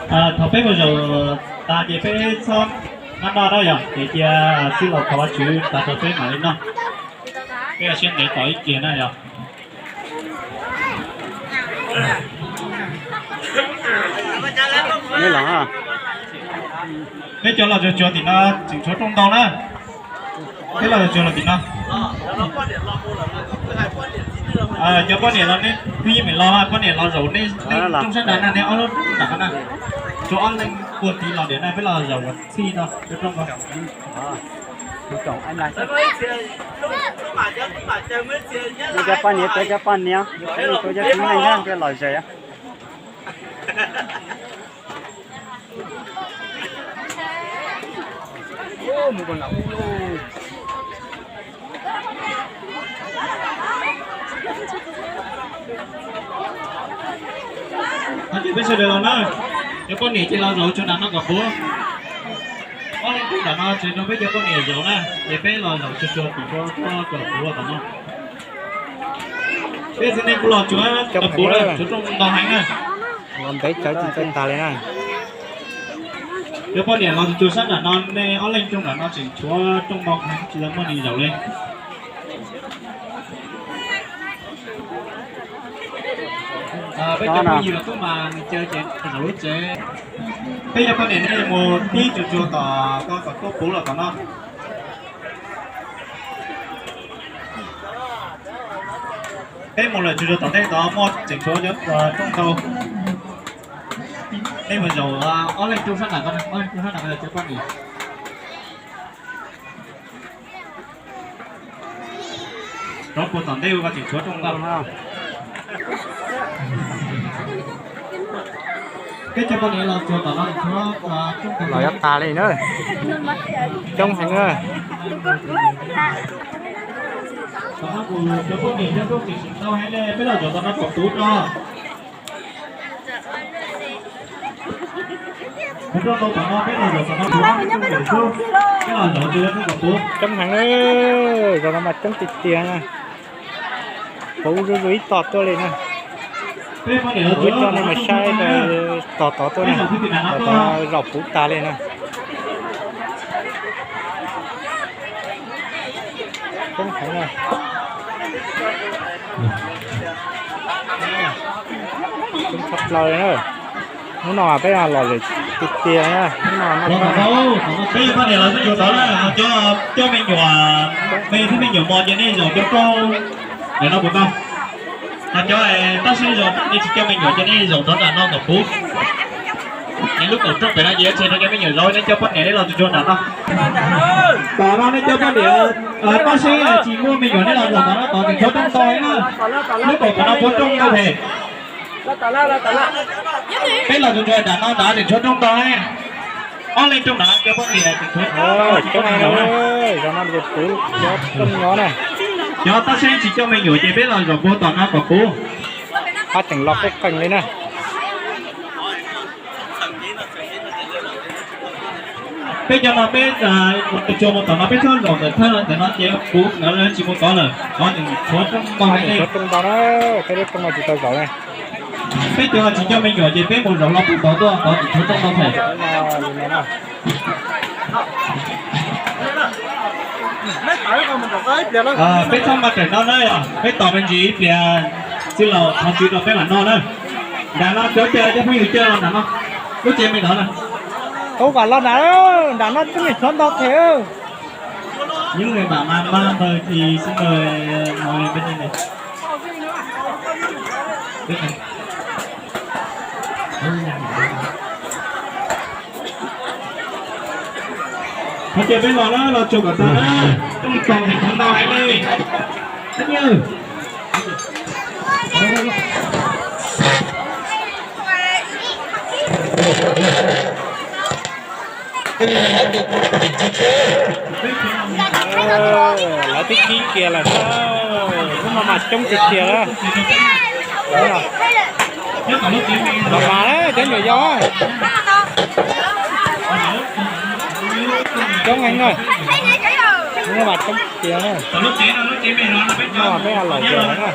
Thaum peb mus zaum tas ces peb txhob noj noj na yog, ces cia txwj laus thov Vajtswv tas rau peb mam li noj. Peb ua siab ntev tos ib pliag na yog. Peb cov los tsuag tsuag tim no tseem tshuav rooj ntau na. Peb los tsuag tsuag los tim no. Cov poj niam los nej twb yeej meem los, poj niam los zaum nej rooj sab nrad na, nej ob lub nram no na. Tshuav ob leeg puag tid los tiam na, peb los zaum ua txhij no, cov rooj ko. Nej cov poj niam, cov poj niam, cov txiv neej thiab los zes. Ces peb sawv daws los na, cov poj niam ces los zaum tsuag nram no kom puv. Ob leeg tug nram no tsis rau peb cov poj niam zaum na, ces peb los zaum tsuag tsuag tim kom puv tom no. Peb txiv neej kuj los tsuag kom puv na, tshuav rooj ntau heev na. Los ntev tsawv tsis txawj tag li na. Cov poj niam los tsuag sab nram no, nej ob leeg rooj nram no tseem tshuav rooj ntau heev tsis tau muaj neeg zaum li. Peb cov phooj ywg los tub mas nws caw ces zaum lub tsev. Peb cov poj niam nej mus tib tsuag tsuag tom ko kom tuaj puv los tom no. Peb mus lawm tsuag tsuag tom ntej tod muaj tseem tshuav cov rooj ntau. Nej mus zaum ob leeg rooj sab nram ko, ob leeg rooj sab nram ko cov poj niam. Rov puag tom ntej ua tseem tshuav rooj ntau. Peb cov poj niam los tsuag tom no tshuav rooj ntau. Los yuav tag li na. Coob heev na. Cov poj niam cov rooj tseem tsis tau heev li, peb los zaum tom no kom puv tso. Coob heev, zaum no mas coob tiag tiag na. Puv zuj zus ib tog tuaj li na. Kuv coj nej mus saib tos tod tuaj na, tos tod zaum puv tag li na. Coob heev na. Coob tshaj plaws li na. Hnub no peb los lawm tiag tiag na, hnub no. Peb poj niam los tsuag tod na, cov coj me nyuam, me thiab me nyuam mos ces nej zaum cov rooj ntawm no puas tau? Ho cov tab sis zaum nej tsis coj me nyuam ces nej zaum rov nram no kom puv. Es lub kaum rooj pem no ces yuav tseg rau cov me nyuam zaum, nej cov poj niam nej los tsuag tsuag nram no. Tom no nej cov poj niam, tab sis tsis muaj me nyuam nej los zaum tom no tod tseem tshuav rooj ntau na. Lub kaum tom no puv rooj ntau phem. Peb los tsuag tsuag nram no nrad tseem tshuav rooj ntau na. Ob leeg rooj nrad cov poj niam tseem tshuav coob, zaum no puv cov rooj nyob na. Cov tab sis tsis coj me nyuam ces peb los zaum puag tom no kom puv. Hab tseem los qeej qees li na. Peb cov no peb tsuas mus tom no, peb txhob zaum ntawm thawj ntawm no ces puv ntawd tsis mus tod lawm, tod tseem tshuav rooj ntau heev li. Tshuav rooj ntau na, peb lub rooj no tsis tau zaum li. Peb cov tsis coj me nyuam ces peb mus zaum hlo puag tod tuaj, tod tseem tshuav rooj ntau phem. Peb txhob nqa rawm no na, peb tos me ntsis ib pliag, txwj laus thov tswv rau peb mam noj na. Nram no cov caw cov phooj ywg caw los nram no, lub tsev me ntawd na. Kuv kom los nram, nram no tseem tshuav ntau phem. Những người mà mang mang bầu thì xin mời ngồi bên đây này. Thov caw peb los na, los tsuag kom tag na, rooj txaus tseem tshuav ntau heev li. Lawv twb khib kiag lawm na, lub no mas coob tiag tiag na. Los mas cov nyuam yaus, coob heev na, lub no mas coob tiag na. No mas peb lawm tiag na.